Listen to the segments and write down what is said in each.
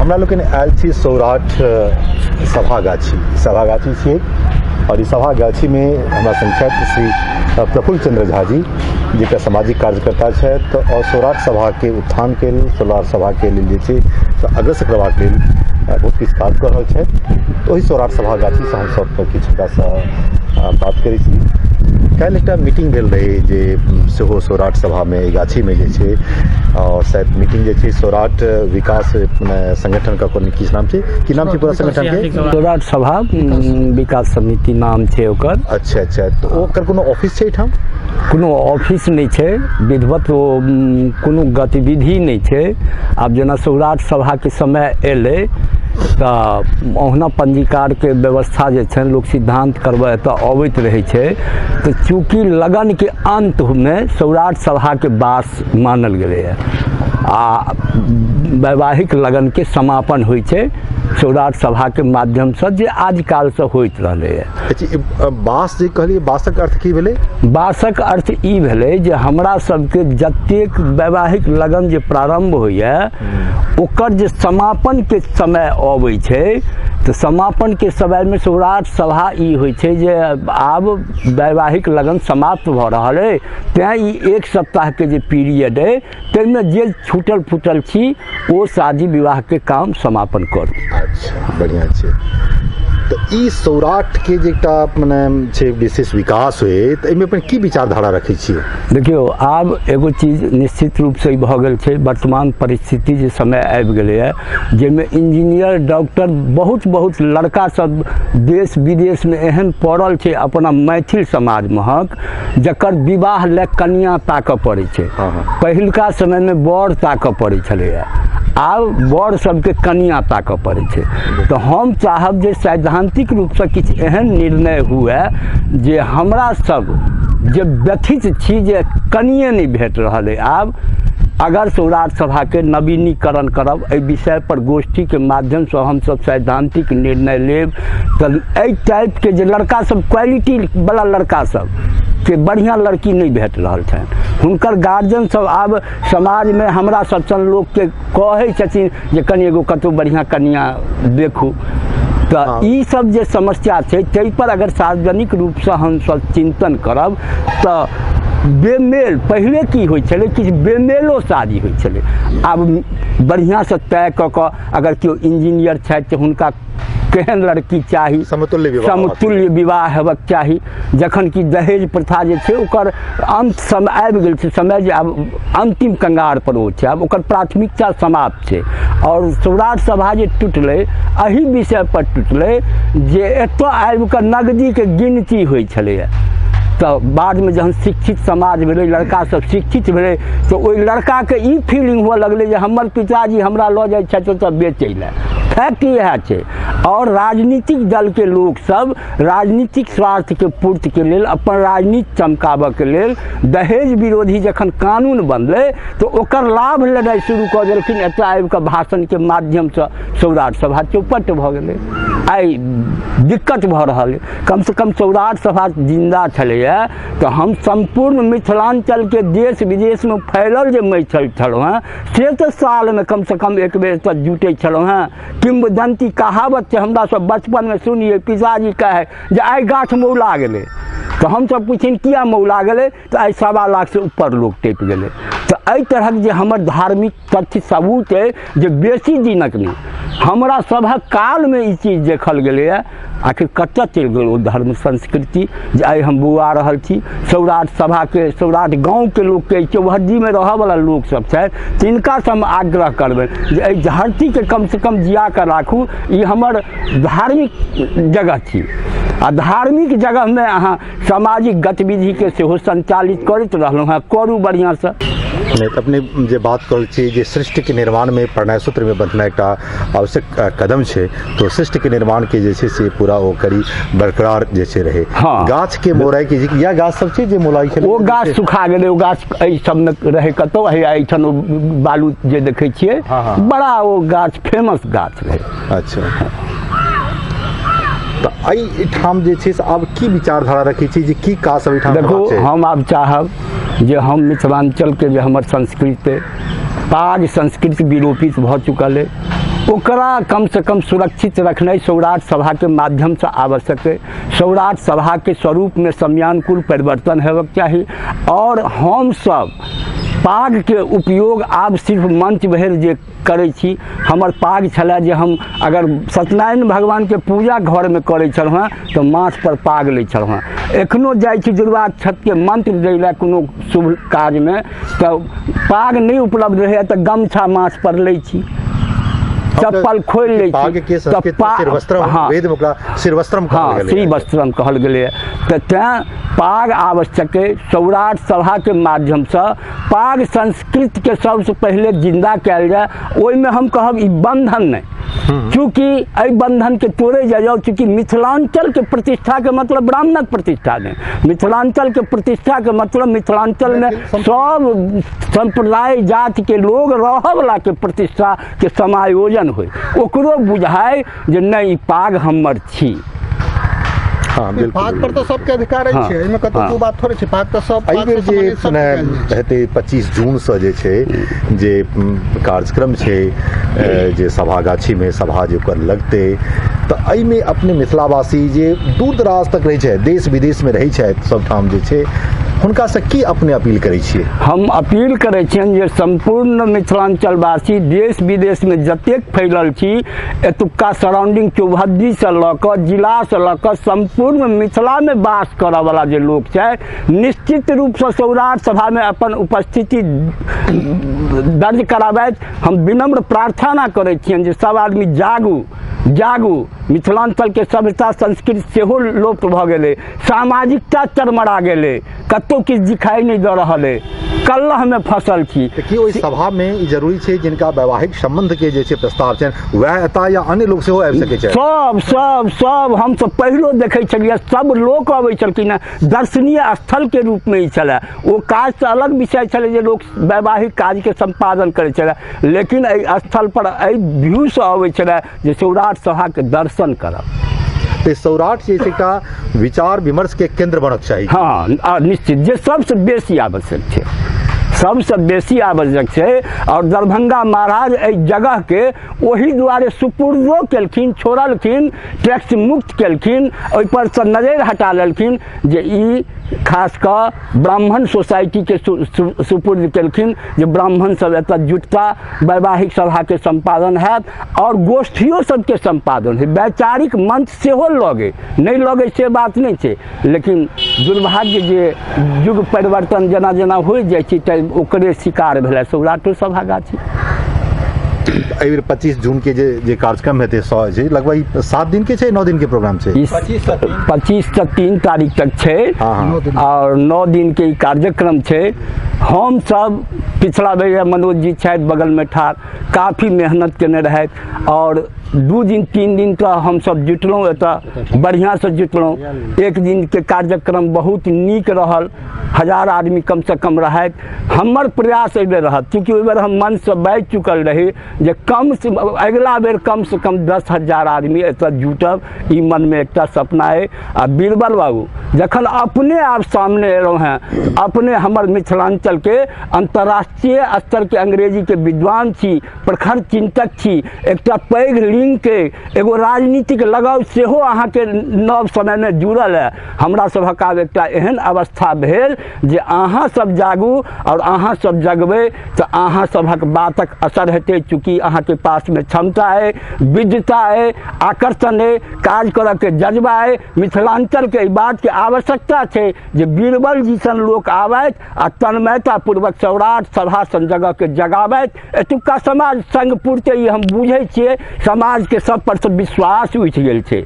हमरा लोकनि आयल छी सौराठ सभागाछी। सभागाछी छियै और ई सभागाछीमे हमरा संग छथि श्री प्रफुल्ल चंद्र झा जी, जे एकटा सामाजिक कार्यकर्ता छथि और सौराठ सभाके उत्थानके लेल, सौराठ सभाके लेल जे छै से अग्रसर करबाक लेल बहुत किछु काज कऽ रहल छथि। ओहि सौराठ सभागाछीसँ हमसभ किछु हुनकासँ बात करै छी। काल्हि एकटा मीटिंग भेल रहै जे सेहो सौराठ सभामे एहि गाछीमे जे छै, और शायद मीटिंग जे छै सौराठ विकास संगठन का कोनो किछु नाम छै, की नाम छै पूरा संगठन के? सौराठ सभा विकास समिति नाम छै ओकर। अच्छा अच्छा, तऽ ओकर कोनो ऑफिस छै एहिठाम? कोनो ऑफिस नहि छै, विधिवत ओ कोनो गतिविधि नहि छै। आब जेना सौराठ सभाके समय एलै तऽ ओहुना पंजीकारके व्यवस्था जे छनि, लोक सिद्धांत करबै एतऽ अबैत रहै छै, तऽ चूँकि लगनके अन्तमे सौराठ सभाके वास मानल गेलैए आ वैवाहिक लगनके समापन होइ छै सौराठ सभाके माध्यमसँ, जे आदिकालसँ होइत रहलैए। अच्छा, बास जे कहलियै, बासक अर्थ की भेलै? बासक अर्थ ई भेलै जे हमरा सबके जतेक वैवाहिक लगन जे प्रारम्भ होइए ओकर जे समापनके समय अबै छै, तऽ समापनके समयमे सौराठ सभा ई होइ छै जे आब वैवाहिक लगन समाप्त भऽ रहल अइ, तेँ ई एक सप्ताहके जे पीरियड अइ ताहिमे जे छूटल फूटल छी ओ शादी विवाहके काम समापन करू। अच्छा, बढ़िआँ छै। तऽ ई सौराठके जे एकटा मने छै विशेष विकास होइ, तऽ एहिमे अपन की विचारधारा रखै छियै? देखियौ, आब एगो चीज निश्चित रूपसँ ई भऽ गेल छै, वर्तमान परिस्थिति जे समय आबि गेलैए जाहिमे इंजीनियर डॉक्टर बहुत बहुत लड़का सब देश विदेशमे एहन पड़ल छै अपना मैथिल समाजमहक, जकर विवाह लए कनिया ताकऽ पड़ै छै। पहिलुका समयमे वर ताकऽ पड़ै छलैए, आब वर सबके कनिया ताकऽ पड़ै छै। तऽ हम चाहब जे सैद्धांतिक रूपसँ किछु एहन निर्णय हुए जे हमरा सब जे व्यथित छी जे कनिए नहि भेट रहल अइ, आब अगर सौराठ सभाके नवीनीकरण करब, एहि विषय पर गोष्ठीके माध्यमसँ हमसब सैद्धांतिक निर्णय लेब, तऽ एहि टाइपके जे लड़का सब क्वालिटी वाला लड़का सब के बढ़िआँ लड़की नहि भेट रहल छनि, हुनकर गार्जियन सब आब समाजमे हमरा सब सन लोकके कहै छथिन जे कनि एगो कतहु बढ़िआँ कनिया देखू। तऽ ई सब जे समस्या छै ताहि पर अगर सार्वजनिक रूपसँ हमसब चिन्तन करब तऽ बेमेल, पहिले की होइ छलै किछु बेमेलो शादी होइ छलै, आब बढ़िआँसँ तय कऽ कऽ अगर केओ इंजीनियर छथि तऽ हुनका केहन लड़की चाही, समतुल्य विवाह, समतुल्य विवाह हेबाक चाही। जखन कि दहेज प्रथा जे छै ओकर अन्त समय आबि गेल छै, समय जे आब अन्तिम कंगार पर ओ छै, आब ओकर प्राथमिकता समाप्त छै। आओर सौराठ सभा जे टुटलै एहि विषय पर टुटलै जे एतऽ आबिकऽ नगदीके गिनती होइ छलैए। तऽ बादमे जहन शिक्षित समाज भेलै, लड़का सब शिक्षित भेलै, तऽ ओहि लड़काके ई फीलिंग हुअ लगलै जे हमर पिताजी हमरा लऽ जाइ छथि ओतऽ बेचै लए। फैक्ट इएह छै। आओर राजनीतिक दलके लोकसब राजनीतिक स्वार्थके पूर्तिके लेल, अपन राजनीति चमकाबऽके लेल दहेज विरोधी जखन कानून बनलै तऽ ओकर लाभ लेनाइ शुरू कऽ देलखिन। एतऽ आबिकऽ भाषणके माध्यमसँ सौराठ सभा चौपट भऽ गेलै। आइ दिक्कत भऽ रहल अइ। कमसँ कम सौराठ सभा जिन्दा छलैए तऽ हम सम्पूर्ण मिथिलाञ्चलके देश विदेशमे फैलल जे मैथिल छलहुँ हेँ से तऽ सालमे कमसँ कम एक बेर तऽ जुटै छलहुँ हेँ। किंवदंती कहावत छै, हमरा सब बचपनमे सुनियै, पिताजी कहै जे आइ गाछ मौला गेलै, तऽ हमसब पुछिन किया मौला गेलै, तऽ आइ 1.25 लाखसँ ऊपर लोक टपि गेलै। तऽ एहि तरहक जे हमर धार्मिक तथ्य सबूत अइ जे बेसी दिनक नहि, हमरा सभक कालमे ई चीज देखल गेलैए। आखिर कतऽ चलि गेल ओ धर्म संस्कृति जे आइ हम बौआ रहल छी? सौराठ सभाके, सौराठ गाँवके लोकके, चौहद्दीमे रहऽवला लोकसब छथि, तिनकासँ हम आग्रह करबनि जे एहि धरतीके कमसँ कम जिया कऽ राखू। ई हमर धार्मिक जगह छी आ धार्मिक जगहमे अहाँ सामाजिक गतिविधिके सेहो सञ्चालित करैत रहलहुँ हेँ, करू बढ़िआँसँ। नहि तऽ अपने जे बात कहल छी जे सृष्टिके निर्माणमे प्रणय सूत्रमे बंधना एकटा आवश्यक कदम छै, तो सृष्टिके निर्माणके जे छै से पूरा ओ करी बरकरार जे छै रहे। हँ। गाछके मोराइके जे इएह गाछ सब छै जे मोराइ छलै, ओ गाछ सुखा गेलै। ओ गाछ एहि सबमे रहै कतहु, एहिठाम ओ बालू जे देखै छियै, बड़ा ओ गाछ फेमस गाछ रहै। अच्छा, तऽ एहिठाम जे छै से आब की विचारधारा रखै छी जे की काज सब एहिठाम देखू, हम आब चाहब जे हम मिथिलाञ्चलके जे हमर संस्कृति पाग संस्कृति विलोपित भऽ चुकल अइ, ओकरा कमसँ कम सुरक्षित रखनाइ सौराठ सभाके माध्यमसँ आवश्यक अइ। सौराठ सभाके स्वरूपमे समयानुकूल परिवर्तन हेबाक चाही। आओर हमसब पागके उपयोग आब सिर्फ मंच भरि जे करै छी, हमर पाग छलै जे हम अगर सत्यनारायण भगवानके पूजा घरमे करै छलहुँ हँ तऽ माथ पर पाग लै छलहुँ हँ। एखनो जाइ छी दुर्वाक्षतके मंत्र दै लए कोनो शुभ काजमे तऽ पाग नहि उपलब्ध रहैए तऽ गमछा माथ पर लै छी, चप्पल खोलि लै छी। हँ, श्रीवस्त्रम कहल गेलैए। तऽ तैँ पाग आवश्यक अइ। सौराठ सभाके माध्यमसँ पाग संस्कृतिके सबसँ पहिले जिन्दा कयल जाय। ओहिमे हम कहब ई बन्धन नहि, चूँकि एहि बन्धनके तोड़ै जाउ, चूँकि मिथिलाञ्चलके प्रतिष्ठाके मतलब ब्राह्मणक प्रतिष्ठा नहि, मिथिलाञ्चलके प्रतिष्ठाके मतलब मिथिलाञ्चलमे सब सम्प्रदाय जातिके लोग रहऽवलाके प्रतिष्ठाके समायोजन होइ, ओकरो बुझाइ जे नहि ई पाग हमर छी। पाग पर तऽ सबके अधिकार अछि, एहिमे कतौ दू बात थोड़े छै। पाग तऽ सब एहि बेर जे हेतै 25 जूनसँ जे छै जे कार्यक्रम छै जे सभागाछीमे सभा जे ओकर लगतै, तऽ एहिमे अपने मिथिलावासी जे दूर दराज तक रहै छथि, देश विदेशमे रहै छथि, सबठाम जे छै, हुनकासँ की अपने अपील करै छियै? हम अपील करै छियनि जे सम्पूर्ण मिथिलाञ्चलवासी देश विदेशमे जतेक फैलल छी, एतुक्का सराउंडिंग चौहद्दीसँ लऽ कऽ जिलासँ लऽ कऽ सम्पूर्ण मिथिलामे वास करऽवला जे लोक छै, निश्चित रूपसँ सौराठ सभामे अपन उपस्थिति दर्ज कराबथि। हम विनम्र प्रार्थना करै छियनि जे सब आदमी जागू जागू। मिथिलाञ्चलके सभ्यता संस्कृति सेहो लोप्त भऽ गेलै, सामाजिकता चरमरा गेलै, कतहु किछु दिखाइ नहि दऽ रहल अइ, कल्लहमे फसल छी। की ओहि सभामे ई जरूरी छै जिनका वैवाहिक सम्बन्धके जे छै प्रस्ताव छनि वएह एता या अन्य लोक सेहो आबि सकै छै? सब सब सब हमसब पहिलो देखै छलियै, सब लोक अबै छलखिन हेँ, दर्शनीय स्थलके रूपमे ई छलै। ओ काज तऽ अलग विषय छलै जे लोक वैवाहिक काजके सम्पादन करै छलै, लेकिन एहि स्थल पर एहि व्यूसँ अबै छलै जे सौराठ सभाके दर्शन करब। तऽ सौराठ जे छै एकटा विचार विमर्श के केंद्र बनक चाही। हँ, निश्चित, जे सबसँ बेसी आवश्यक छै, सबसँ बेसी आवश्यक छै। आओर दरभंगा महाराज एहि जगहके ओहि दुआरे सुपुर्दो केलखिन, छोड़लखिन, टैक्स मुक्त केलखिन, ओहिपर सँ नजरि हटा लेलखिन जे ई खास कऽ ब्राह्मण सोसाइटीके सुपुर्द केलखिन जे ब्राह्मण सब एतऽ जुटता, वैवाहिक सभाके सम्पादन हैत आओर गोष्ठियो सबके सम्पादन होइ, वैचारिक मंच सेहो लगे, नहि लगे से बात नहि छै। लेकिन दुर्भाग्य जे युग परिवर्तन जेना जेना होइ जाइ छै तऽ ओकरे शिकार भेलै सौराठो सभागाछी। एहि बेर 25 जून के जे जे कार्यक्रम हेतै, छै लगभग 7 दिन के छै, 9 दिन के प्रोग्राम छै, 25 से 3 तारीख तक छै और 9 दिन के कार्यक्रम छै। हम सब पिछला बेर मनोज जी छथि बगल में ठाढ़, काफ़ी मेहनत केने रहथि और 2 दिन 3 दिन तक हम सब जुटलहुँ, एतऽ बढ़िआँसँ जुटलहुँ। एक दिन के कार्यक्रम बहुत नीक रहल, 1000 आदमी कम से कम रहथि। हमर प्रयास एहि बेर रहत, चूँकि ओहि बेर हम मनसँ बाजि चुकल रही जे कम से अगिला बेर कम से कम 10,000 आदमी एतऽ जुटब, ई मनमे एकटा सपना अइ। आ बीरबल बाबू जखन अपने आप सामने एलहुँ हेँ, अपने हमर मिथिलाञ्चलके अन्तर्राष्ट्रीय स्तरके अंग्रेजीके विद्वान छी, प्रखर चिन्तक छी, एकटा पैघ लिंगके एगो राजनीतिक लगाव सेहो अहाँके नव समयमे जुड़ल है। हमरा सभक आब एकटा एहन अवस्था भेल जे अहाँ सब जागू और अहाँ सब जगबै तऽ अहाँ सभक बातक असर हेतै। चूँकि अहाँके पासमे क्षमता अइ, विद्वता अइ, आकर्षण अइ, काज करऽके जज्बा अइ, मिथिलाञ्चलके एहि बातके आवश्यकता छै जे बीरबल जी सन लोक आबथि आ तन्मयतापूर्वक सौराठ सभा सन जगहके जगाबथि। एतुक्का समाज संग पुरते ई हम बुझै छियै, समाजके सब पर से विश्वास उठि गेल छै।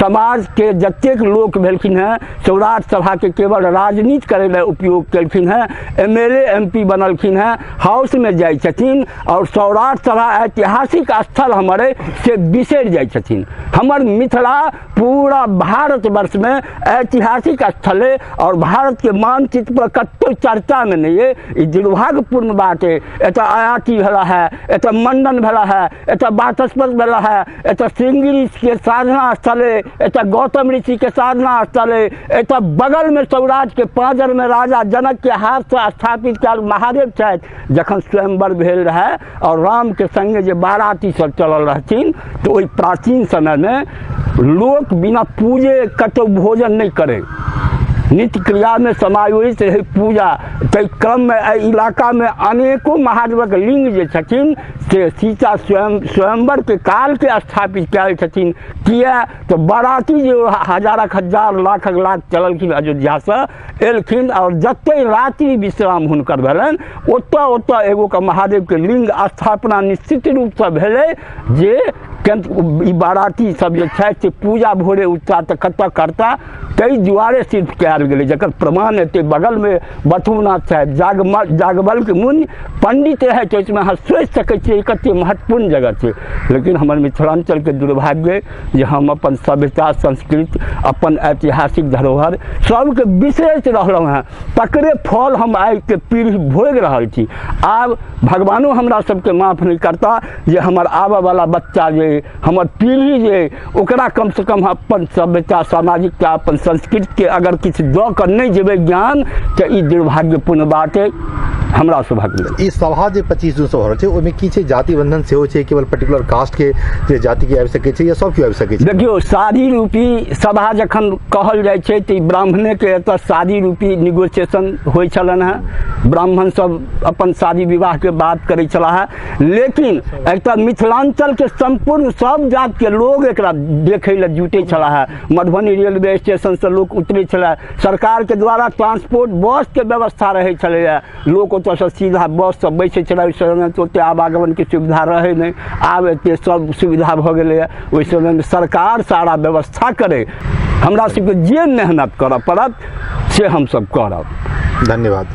समाजके जतेक लोक भेलखिन हेँ सौराठ सभाके केवल राजनीति करै लए उपयोग केलखिन हेँ, MLA MP बनलखिन हेँ, हाउसमे जाइ छथिन और सौराठ सभा ऐतिहासिक स्थल हमर अइ से बिसरि जाइ छथिन। हमर मिथिला पूरा भारतवर्षमे ऐतिहासिक स्थल अइ और भारतके मानचित्र पर कतहु चर्चामे नहि अइ। ई दुर्भाग्यपूर्ण बात अइ। एतऽ अयाची भेला है, एतऽ मंडन भेला है, एतऽ वाचस्पति भेला है, एतऽ श्रृंगिरीके साधना स्थल अइ, एतऽ गौतम ऋषिके साधना स्थल अइ, एतऽ बगलमे सौराठके पाँजरमे राजा जनकके हाथसँ स्थापित कयल महादेव छथि। जखन स्वयंवर भेल रहै आओर रामके सङ्गे जे बाराती सब चलल रहथिन तऽ ओहि प्राचीन समयमे लोक बिना पूजे कतहु भोजन नहि करै, नित्य क्रियामे समायोजित रहै पूजा। ताहि क्रममे एहि इलाकामे अनेको महादेवक लिंग जे छथिन से सीता स्वयंवरके कालके स्थापित कयल छथिन। किया तऽ बाराती जे हजारक हजार लाखक लाख चललखिन अयोध्यासँ एलखिन आओर जते रात्रि विश्राम हुनकर भेलनि ओतऽ ओतऽ एगोके महादेवके लिंग स्थापना निश्चित रूपसँ भेलै जे ई बाराती सब जे छथि से पूजा भोरे उठता तऽ कतऽ करता, ताहि दुआरे सिर्फ कयल गेलै। जकर प्रमाण एते बगलमे बथुनाथ छथि, जागबल्क मुनि पंडित रहै, ओहिमे अहाँ सोचि सकै छियै कते महत्वपूर्ण जगह छै। लेकिन हमर मिथिलाञ्चलके दुर्भाग्य जे हम अपन सभ्यता संस्कृति अपन ऐतिहासिक धरोहर सबके बिसरैत रहलहुँ हेँ, तकरे फल हम आइके पीढ़ी भोगि रहल छी। आब भगवानो हमरा सबके माफ नहि करता जे हमर आबऽवला बच्चा जे हमर पीढ़ी जे ओकरा कमसँ कम अपन सभ्यता सामाजिकता अपन संस्कृतिके अगर किछु दऽ कऽ नहि जेबै ज्ञान तऽ ई दुर्भाग्यपूर्ण बात अइ हमरा सभक लेल। ई सभा जे 25 जून से भऽ रहल छै ओहिमे की छै, जाति बंधन सेहो छै, केवल पर्टिकुलर कास्ट के जे जाति के आबि सकै छै या सब केओ आबि सकै छै? देखियौ, सादी रूपी सभा जखन कहल जाइ छै तऽ ब्राह्मणेके एतऽ शादी रूपी निगोसिएशन होइ छलनि हेँ, ब्राह्मण सब अपन शादी विवाहके बात करै छलाह हेँ। लेकिन एतऽ मिथिलाञ्चलके सम्पूर्ण सब जातिके लोग एकरा देखै लए जुटै छलाह हेँ। मधुबनी रेलवे स्टेशनसँ लोक उतरै छलै, सरकारके द्वारा ट्रांसपोर्ट बसके व्यवस्था रहै छलैए, लोक ओतऽसँ सीधा बससँ बैसै छलै। ओहि समयमे तऽ ओतेक आवागमनके सुविधा रहै नहि, आब एतेक सब सुविधा भऽ गेलैए। ओहि समयमे सरकार सारा व्यवस्था करै, हमरा सबके जे मेहनत करऽ पड़त से हमसब करब। धन्यवाद।